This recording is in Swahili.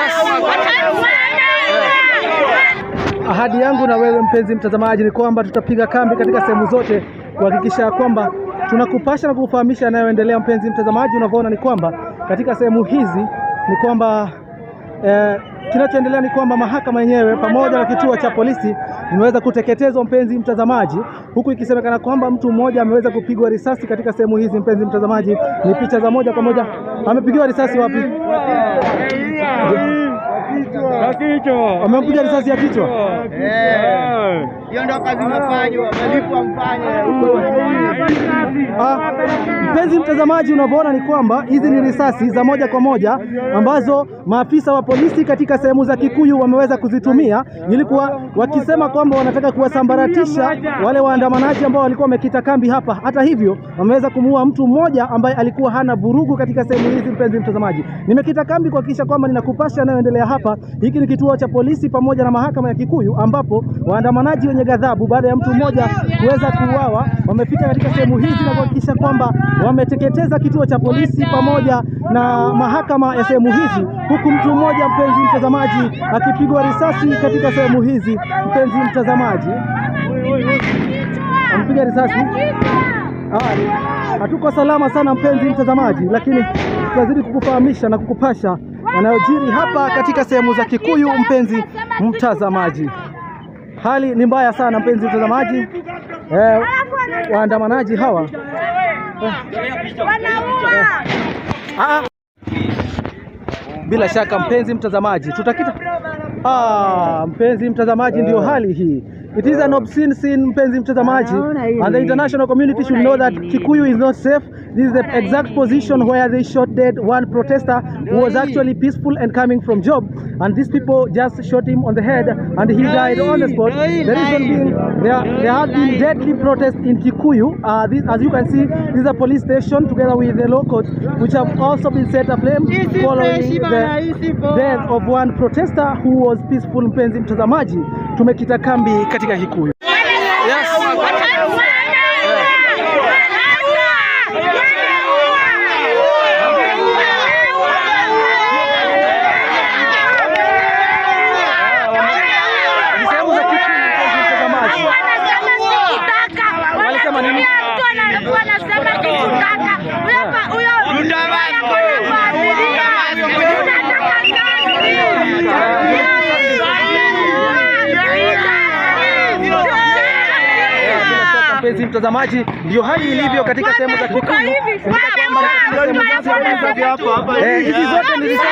Yes. Ahadi yangu na wewe mpenzi mtazamaji ni kwamba tutapiga kambi katika sehemu zote kuhakikisha kwamba tunakupasha na kukufahamisha yanayoendelea. Mpenzi mtazamaji, unavyoona ni kwamba katika sehemu hizi ni kwamba kinachoendelea ni kwamba mahakama yenyewe pamoja na kituo cha polisi vimeweza kuteketezwa, mpenzi mtazamaji, huku ikisemekana kwamba mtu mmoja ameweza kupigwa risasi katika sehemu hizi. Mpenzi mtazamaji, ni picha za moja kwa moja. Amepigiwa risasi wapi? Amempiga risasi ya kichwa. Hiyo ndio kazi mnafanywa, malipo mfanye. Ah, mpenzi mtazamaji, unavyoona ni kwamba hizi ni risasi za moja kwa moja ambazo maafisa wa polisi katika sehemu za Kikuyu wameweza kuzitumia ili kuwa, wakisema kwamba wanataka kuwasambaratisha wale waandamanaji ambao walikuwa wamekita kambi hapa. Hata hivyo, wameweza kumuua mtu mmoja ambaye alikuwa hana vurugu katika sehemu hizi. Mpenzi mtazamaji, nimekita kambi kuhakikisha kwamba ninakupasha yanayoendelea hapa. Hiki ni kituo cha polisi pamoja na mahakama ya Kikuyu ambapo waandamanaji wenye ghadhabu baada ya mtu mmoja kuweza kuuawa wamefika katika sehemu hizi na kuhakikisha kwamba wameteketeza kituo cha polisi pamoja na mahakama ya sehemu hizi, huku mtu mmoja, mpenzi mtazamaji, akipigwa risasi katika sehemu hizi. Mpenzi mtazamaji, ampiga risasi. Ah, hatuko salama sana mpenzi mtazamaji, lakini tutazidi kukufahamisha na kukupasha yanayojiri hapa katika sehemu za Kikuyu. Mpenzi mtazamaji, hali ni mbaya sana mpenzi mtazamaji. Waandamanaji hawa Wanaua. Ah, bila shaka mpenzi mtazamaji, tutakita mpenzi mtazamaji, ndio hali hii. It is an obscene scene, mpenzi mtazamaji, and the international community should know that Kikuyu is not safe. This is the exact position where they shot dead one protester who was actually peaceful and coming from job, and these people just shot him on the head and he died on the spot. The reason being there have been deadly protests in Kikuyu. This, as you can see, this is a police station together with the law courts, which have also been set aflame following the death of one protester who was peaceful. Mpenzi mtazamaji, tumekita kambi katika Kikuyu. Yes. Ni sehemu za Kikuyu, mpenzi mtazamaji. Wanasema sikutaka. Walisema nini? Mtu anasema sikutaka. Huyo huyo ako na familia. Tunataka kazi. Bila shaka mpenzi mtazamaji, ndio hali ilivyo katika sehemu za Kikuyu. Kumbuka kwamba katika sehemu zote hizi zote ni risasi.